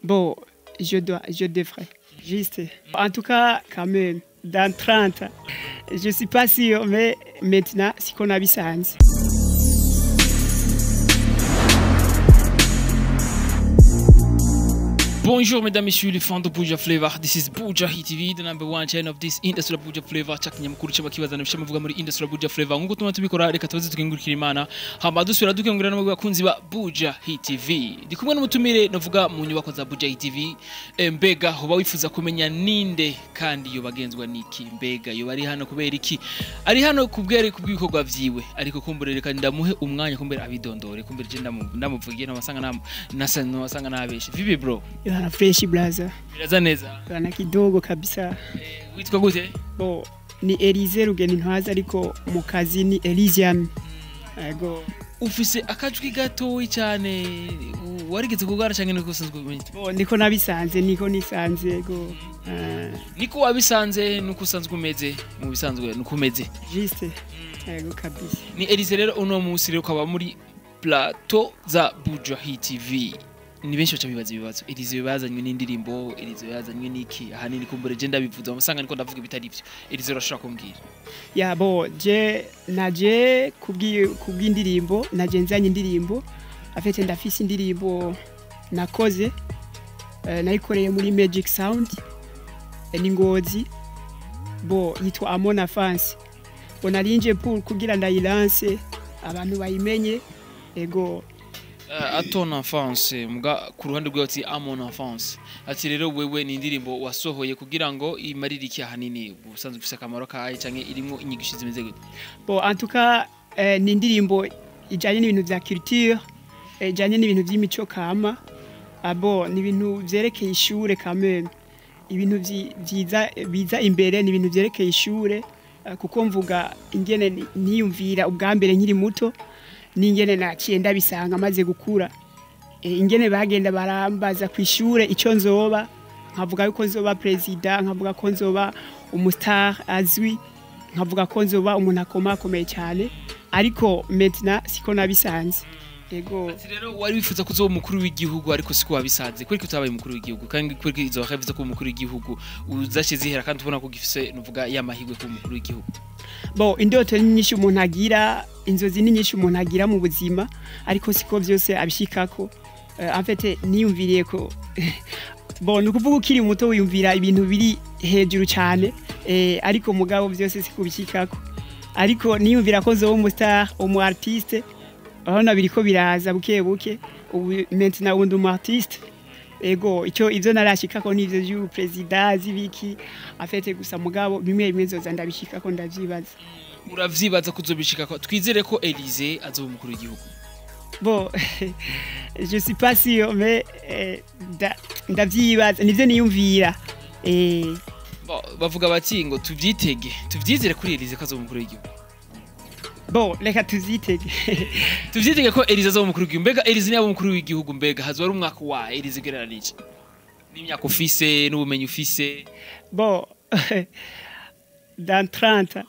Bon, je dois, je devrais. Juste. En tout cas, quand même, dans 30 ans, je suis pas sûr, mais maintenant, siko nabisanze. Bonjour mesdames, messieurs les fans de Buja Flavor. This is Buja Hit TV, the number one channel of this industry of Buja Flavor. Chak nyamakuru cy'abakibazana bishama vuga muri industry of Buja Flavor. Nkuko tuma tubikora, reka tubaze tukengurikira Imana. Hama dusubira dukengurira n'abakunzi ba Buja Hit TV. Ndi kumwe n'umutumire navuga mu nyubako za Buja Hit TV. Mbega hoba wifuza kumenya ninde kandi yo bagenzwa niki? Mbega yo bari hano kubera iki? Ari hano kubwere kubw'ibikorwa vyiwe. Ariko kumbure reka ndamuhe umwanya kumbere abidondore, kumbere je ndamuvugiye n'abasanga nasa n'abasanga nabeshe. Vipi bro? Yana fresh blaza. Biraza neza. Yana kidogo kabisa. Witwa gute? Bo ni Elise Rugeni Ntwaza, ariko mu kazi ni Elysian. Ego. Ufise akajwi gatoyi cyane, warigeze kugara canke niko usanzwe umenya? Bo niko nabisanze, niko nisanze, ego. Niko wabisanze, nuko usanzwe umeze, mu bisanzwe nuko umeze. Juste. Ego kabisa. Ni Elise rero uno munsi rero ukaba muri plateau za Buja Hit TV. Ni benshi baca bibaza ibibazo. Elise bazanywe n'indirimbo, Elise bazanywe n'iki? Ahanini kumbure je ndabivuza, umusanga niko ndavuga ibitari byo. Elise urashobora kumbwira? Ya bo je naje kubw'indirimbo, naje nzanye indirimbo. Afete ndafise indirimbo nakoze, nayikoreye muri Magic Sound ni Ngozi. Bo yitwa Amona Fans. Bo narinje pour kugira ndayilance abantu bayimenye. Ego. À ton enfance, muga ku ruhande rwawe ati à mon enfance, ati rero wewe ni indirimbo wasohoye kugira ngo imarire iki ahanini ubusanzwe ufise akamaro kayo canke irimwo inyigisho zimeze gute? Bon, en tout cas ni indirimbo ijanye n'ibintu vya culture, ijanye n'ibintu vy'imico kama. Abo ni ibintu vyerekeye ishure quand même, ibintu vyiza biza imbere ni ibintu vyerekeye ishure, kuko mvuga ingene niyumvira ubwa mbere nkiri muto ningene naciye ndabisanga maze gukura. Ingene bagenda barambaza kwishure ico nzoba, nkavuga yuko nzoba president, nkavuga ko nzoba umustar azwi, nkavuga ko nzoba umuntu akomakomeye cyane, ariko maintenant siko nabisanze. Ego. Ati rero wari wifuza kuzoba umukuru w'igihugu ariko siko wabisanze. Kuri kutabaye umukuru w'igihugu kandi kuri izo rêve zo kuba umukuru w'igihugu uzace zihera kandi ubona ko gifise nuvuga ya mahirwe kuba umukuru w'igihugu. Bo indoto ni nyinshi umuntu agira, inzozi ni nyinshi umuntu agira mu buzima, ariko siko byose abishikako. En fait niyumviriye ko bon nukuvuga ukiri muto wiyumvira ibintu biri hejuru cyane, ariko mugabo byose siko bishikako. Ariko niyumvira ko nzoba umu star, umu artiste. Urabona biriko biraza buke buke, ubu maintenant undi umu artiste. Ego icyo ivyo narashikako nivyo vy'u president zibiki afete gusa mugabo bimwe bimwe nzoza ndabishikako ndavyibaza. Uravyibaza kuzobishikako? Twizere ko Elise azoba umukuru w'igihugu. Bon, je suis pas sûr, mais ndavyibaza nivyo niyumvira. Bon, bavuga bati ngo tuvyitege, tuvyizere kuri Elise ko azoba umukuru w'igihugu. Bon, reka tuvyitege. Tuvyitege ko Elise azoba umukuru w'igihugu. Mbega Elise ni umukuru w'igihugu, mbega hazoba ari umwaka wa Elise gereranije n'imyaka ufise n'ubumenyi ufise? Bon, dans 30.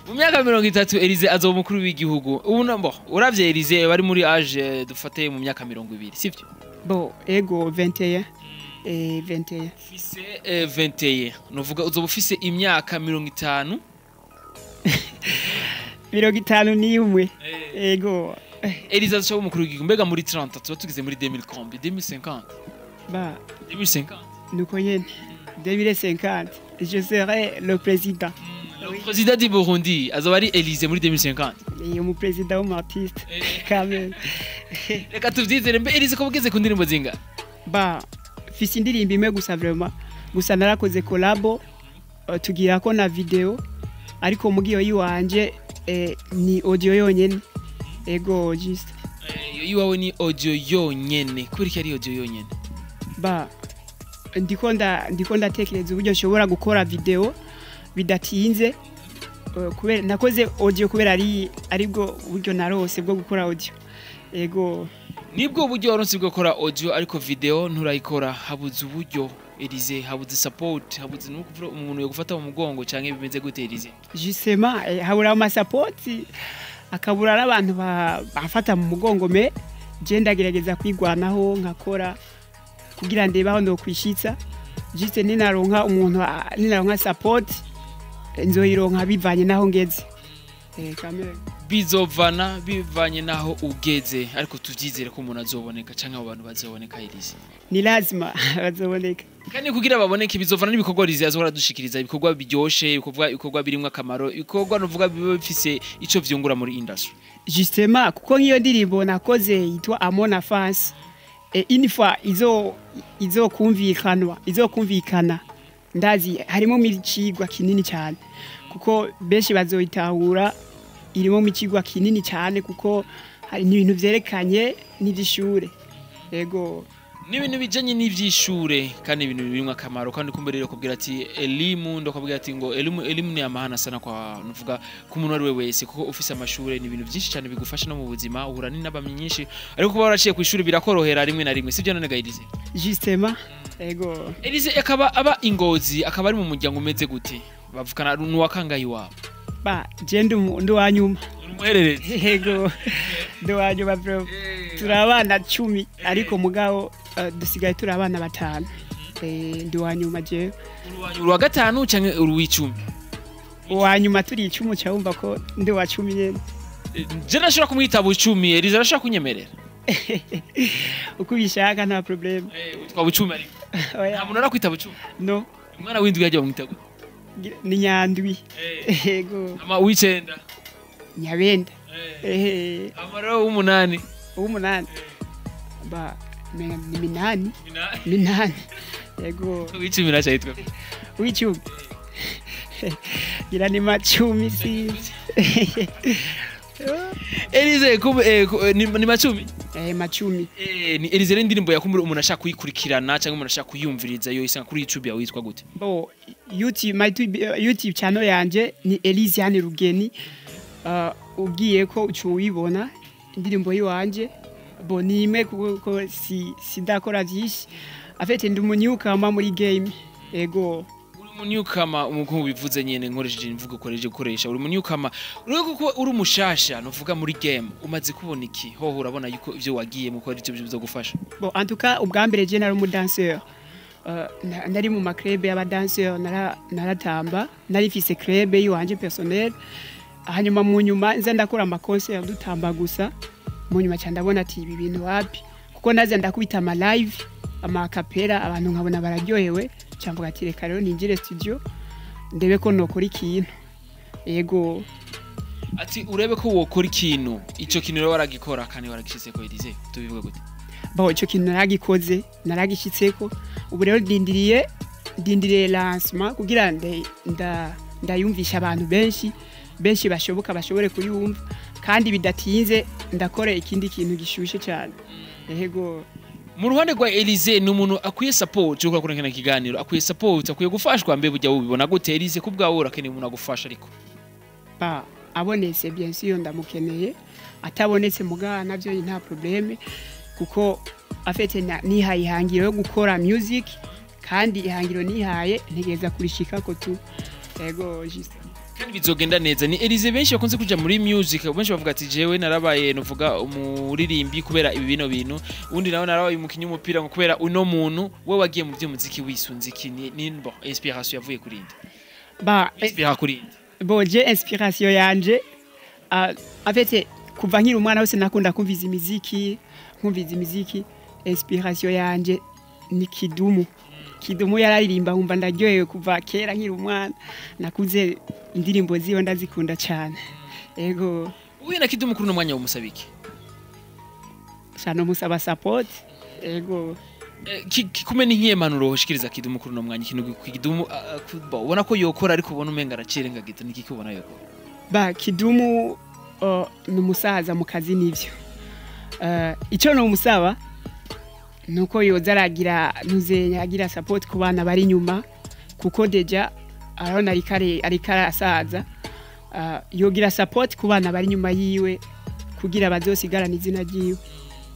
Mu myaka 30 Elise azoba umukuru w'igihugu. Ubu bo uravye Elise bari muri age dufate mu myaka 20, sivyo? Bon, ego 21. 21. Ufise 21. Novuga uzoba ufise imyaka 50. 51. Ego. Elise azoba umukuru w'igihugu. Mbega muri 30 tuba tugeze muri 2000 2050. Ba 2050. Nuko nyene 2050 je serai le président. Le président du Burundi azoba ari Elise muri 2050. Ni umu président w'umu artiste quand même. Reka tuvyizere. Mbe Elise ko bugeze ku ndirimbo zinga? Ba fise indirimbo imwe gusa vraiment. Gusa narakoze collabo, tugira ko na video, ariko mugiyo yiwanje ni audio yonyene. Ego juste. Iwawe ni audio yonyene. Kubera iki ari audio yonyene? Ba ndiko ndatekereza uburyo nshobora gukora video bidatinze, kubera nakoze audio kubera ari aribwo buryo narose bwo gukora audio. Ego. Nibwo buryo waronse bwo gukora audio, ariko video nturayikora, habuze uburyo Elise, habuze support, habuze nukuvuga umuntu yo gufata mu mugongo canke bimeze gute Elise? Justement, habura ama support, akabura n'abantu bafata mu mugongo, me Je ndagerageza kwigwanaho nkakora kugira ndebe aho ndokwishitsa. Juste ninaronka umuntu, ninaronka support, nzoyironka bivanye naho ngeze. Kamere. Bizovana bivanye naho ugeze, ariko tuvyizere ko umuntu azoboneka canke abo bantu bazoboneka, Elise. Ni lazima bazoboneka. Kandi kugira baboneke bizovana n'ibikorwa Elise azohora adushikiriza, ibikorwa biryoshe, ibikorwa birimwo akamaro, ibikorwa nuvuga biba bifise ico vyungura muri industry. Justement, kuko nk'iyo ndirimbo nakoze yitwa Amona Fans, une fois izo kumvikanwa, izo kumvikana, ndazi harimo icigwa kinini cyane, kuko benshi bazoyitahura. Irimo icigwa kinini cyane kuko hari n'ibintu vyerekanye n'ivy'ishure. Yego. N'ibintu bijanye n'ivy'ishure kandi ibintu birimwo akamaro. Kandi kumbe rero kubwira ati elimu, ndakubwira ati ngo elimu ni amahana sana kwa nuvuga ku muntu ari we wese, kuko ufise amashure ni ibintu byinshi cyane bigufasha no mu buzima, uhura n'inabamyi nyinshi, ariko kuba waraciye ku ishuri birakorohera rimwe na rimwe, sibyo none ga Elise? Justement, yego. Elise akaba aba Ingozi, akaba ari mu muryango umeze gute? Bavukana n'uwakangaye iwabo? Ba je ndi uwanyuma. Umuhererezi? Yego, ndi uwanyuma bro. Turi abana 10, ariko mugabo dusigaye turi abana batanu. Ndi uwanyuma jewe. Uruwa gatanu canke uruw'icumi? Uwanyuma. Turi 10, ca wumva ko ndi uwa 10 nyene. Je nashobora kumwita Bucumi? Elise arashobora kunyemerera? Uko ubishaka, nta problème. Witwa Bucumi ariko? Oya. Nta muntu arakwita Bucumi? No. Umwana w'indwi yagiye bamwita gute? Ni Nyandwi, yego. Ama uw'icenda? Nyabenda. Ehe. Ama rero w'umunani? Uw'umunani ba menga ni Minani. Minani, yego. Uw'icumi naco yitwa? Uw'icumi ngira ni Macumi, sinzi. Elise ni Macumi? Macumi. Ni Elise rero. Indirimbo yakumbura umuntu ashaka kuyikurikirana cyangwa umuntu ashaka kuyumviriza, yo isanga kuri YouTube yawe yitwa gute? Bo YouTube, my YouTube channel yanje ni Elisiane Rugeni. Ugiye ko uca uyibona indirimbo yiwanje. Bo ni imwe kuko si sindakora byinshi. Afite ndi umunyukama muri game, ego. Uri umunyukama umukungu bivuze nyene, nkoresheje imvugo ukoresheje gukoresha, uri umunyukama uri kuko uri umushasha nuvuga muri game. Umaze kubona iki hoho? Urabona yuko ivyo wagiye mu gukora ivyo bizogufasha? Bon, en tout cas ubwa mbere je nari umudanseur. Nari mu maclub y'abadanseur, naratamba, nari mfise club yiwanje personnel. Hanyuma mu nyuma nza ndakora ama concert dutamba gusa. Mu nyuma cyane ndabona ati ibi bintu wapi, kuko naza ndakubita ama live, ama a cappella, abantu nkabona bararyohewe, cyangwa ati reka rero ninjire studio ndebe ko nokora ikintu, yego. Ati urebe ko wokora ikintu. Ico kintu rero waragikora kandi waragishitse ko, Elise, tubivuga gute? Bon, ico kintu naragikoze, naragishitseko. Ubu rero ndindiriye lancement kugira ndayumvisha abantu benshi benshi bashoboka bashobore kuyumva, kandi bidatinze ndakora ikindi kintu gishushe cyane, yego. Mu ruhande rwa Elise, ni umuntu akwiye support yo gukora kino kiganiro, akwiye support, akwiye gufashwa. Mbe bujya ubibona gute Elise ku bwawe? Urakeneye umuntu agufasha ariko? Ba abonetse, bien sûr ndamukeneye. Atabonetse muga navyo nta problème, kuko afite nihaye ihangiro yo gukora music, kandi ihangiro nihaye ntegereza kurishikako tu, yego, juste. Kandi bizogenda neza. Ni Elise, benshi bakunze kuja muri music, benshi bavuga ati jewe narabaye nuvuga umuririmbi kubera ibi bino bintu, undi nawe narabaye umukinyi w'umupira ngo kubera uno muntu. We wagiye mu by'umuziki wisunze iki? Ni bon, inspiration yavuye kuri nde? Ba Inspira kuri nde? Bon, je inspiration yanje, en fait kuva nkiri umwana wese nakunda kumviza imiziki, nkumviza imiziki. Inspiration yanje ni Kidumu. Kidumu yararirimba nkumva ndaryohewe. Kuva kera nkiri umwana nakuze indirimbo ziwe ndazikunda cyane, ego. Uhuye na Kidumu kuri uno mwanya wumusaba iki? Shano musaba support, ego. Kikume ni nk'iye mpanuro woshikiriza Kidumu kuri uno mwanya? Ikintu Kidumu ubona ko yokora ariko ubona umenga aracirengagiza, ni iki ubona yokora? Ba Kidumu ni umusaza mu kazi, nivyo. Icyo nomusaba nuko yoza aragira ntuzenya agira support ku bana bari inyuma, kuko déjà arabona ariko arasaza. Yogira support ku bana bari inyuma yiwe kugira bazosigarane izina ryiwe,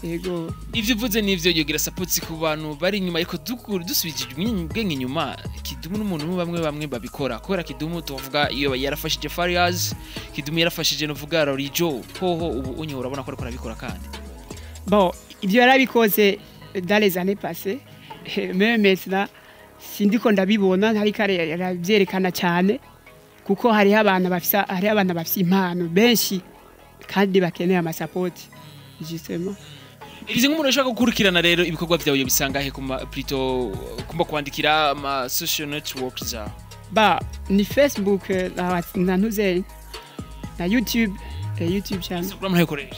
yego. Ivyo uvuze nivyo, yogira support ku bantu bari inyuma, ariko dusubije ubwenge inyuma, Kidumu n'umuntu bamwe bamwe babikora kubera Kidumu tuvuga iyo yarafashije Fariaz, Kidumu yarafashije nuvuga Rorijo hoho. Ubu unye urabona ko ariko arabikora kandi? Bon, ibyo yarabikoze dans les années passées, mais maintenant sindiko ndabibona, ntariko arabyerekana cyane, kuko hariho abana bafise impano benshi kandi bakeneye amasapoti justement. Elize, nk'umuntu ashaka gukurikirana rero ibikorwa vyawe, bisanga he kuma plutôt kumba kwandikira ama social networks zawe? Ba ni Facebook, na ntuze na YouTube, YouTube channel. Instagram ntayikoresha?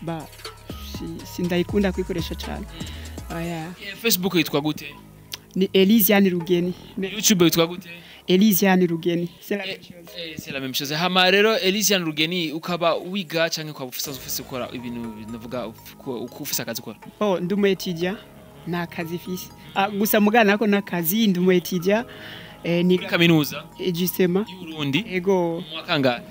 Ba sindayikunda kuyikoresha cyane, oya. Facebook yitwa gute? Ni Elisiane Rugeni. YouTube yitwa gute? Elisiane Rugeni, c'est la même chose. C'est la même chose. Hama rero Elisiane Rugeni, ukaba wiga canke ukaba ufise ukora ibintu navuga uko ufise akazi ukora? Oh, ndi umu étudiant, nta kazi fise. Ah, gusa mugana ko nakazi, ndi umu étudiant, Muri niga kaminuza justement. y'u Burundi? Ego. Mu mwaka kangahe?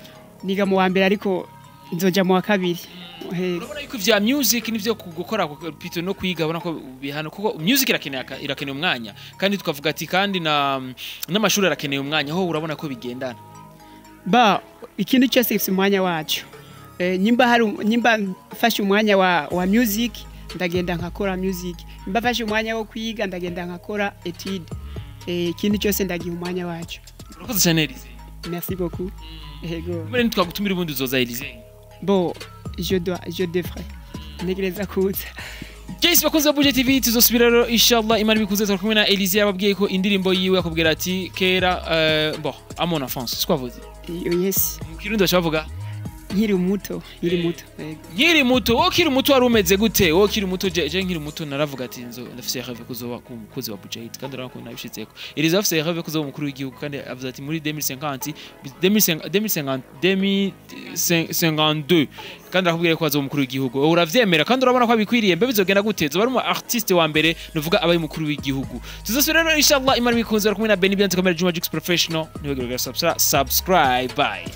Niga mu wa mbere, ariko nzoja mu wa kabiri. Urabona yuko ivya music nivyo gukora plutôt no kwiga, ubona ko bihano, kuko music irakeneye irakeneye umwanya, kandi tukavuga ati kandi na n'amashuri arakeneye umwanya, ho urabona ko bigendana? Ba ikintu cyose gifite umwanya wacu. Nyimba mfashe umwanya wa music, ndagenda nkakora music. Nimba mfashe umwanya wo kwiga, ndagenda nkakora étude. Ikintu cyose ndagiha umwanya wacu. Urakoze cyane, Elise. Merci beaucoup, ego. Mbere ntitwagutumira ubundi uzoza, Elise? Bon, je dois, je devrais, ntegereza kuza. Yes, bakunzi ba Buja TV, tuzosubira rero inshallah Imana ibikunze. Turi kumwe na Elise, yababwiye ko indirimbo yiwe akubwira ati kera, bon, à mon enfance, c'est quoi vous dites? Yes. Mu Kirundi baca bavuga? Nkiri muto, nkiri muto, ego. Nkiri muto. Wowe ukiri muto wari umeze gute? Wowe ukiri muto, je nkiri muto naravuga ati nzo ndafise rêve kuzoba ku mukozi wa Buja Hit, kandi urabona ko nabishitseko. Elise afise rêve kuzoba umukuru w'igihugu, kandi avuze ati muri 2050, 2050, 2050, 2052, kandi arakubwira ko azoba umukuru w'igihugu. Wowe uravyemera kandi urabona ko abikwiriye? Mbe bizogenda gute? Zoba ari umu artiste wa mbere nuvuga abaye umukuru w'igihugu. Tuzosubira rero inshallah Imana ibikunze. Bari kumwe na Benny Byanze Kamera, Juma Jux Professional. Ntibagire subscribe. Bye.